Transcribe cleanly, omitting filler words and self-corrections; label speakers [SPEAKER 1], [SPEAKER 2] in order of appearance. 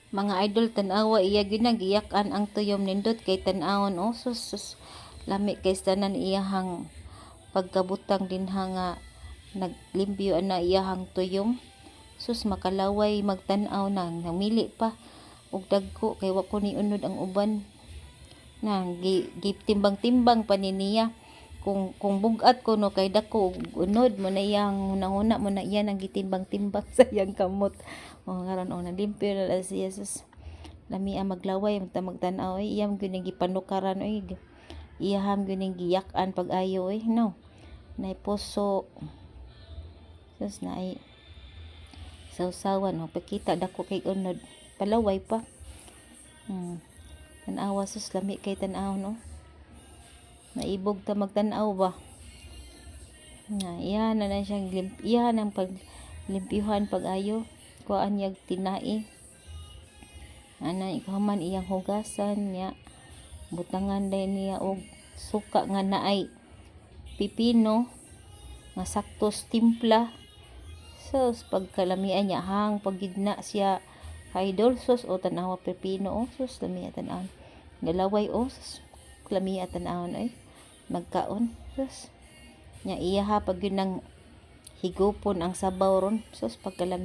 [SPEAKER 1] Mga idol, tan-awa iya gyud na giyak-an ang tuyom. Nindot kay tan-awon, oh. Sus, sus, lami kay tanan iyahang pagkabutang dinha nga naglimpyo ana iyahang tuyom. Sus, makalaway magtan-aw na namili pa og dagko kay wa ko ni unod ang uban na gitimbang-timbang pa ni niya kung bug-at ko no kay dako og unod mo na iyang hunahuna mo na iya nang gitimbang-timbang sa iyang kamot. Oh, ngaron, oh, nalimpyo na lang siya. Sus, lami ang maglaway ta magtan-aw oy. Iyang gyud ning gipanukaran oy, iyaham gyud ning giyak-an pag-ayo oy, no nay puso. Sus, naay sawsawan, oh. Pakita, dako kay unod, palaway pa. Tan-awa, sus, lami kay tan-aw, no? Naibog ta magtan-aw ba na iya na na siyang iya nang paglimpyuhan pag-ayo, kuan niyag tinai ana. Ikaw man iyang hugasan niya, butangan day niya og suka nga naay pipino nga saktos timpla. Sus, pagkalamian niya hang pagigna siya, idol. Sus, o, tan-awa, pipino, oh. Sus, lamia tan-awon, galaway, oh. Sus, lamia tan-awon ay magkaon. Sus, nya iya ha pag yun nang higupon ang sabaw ron. Sus, pagkalami.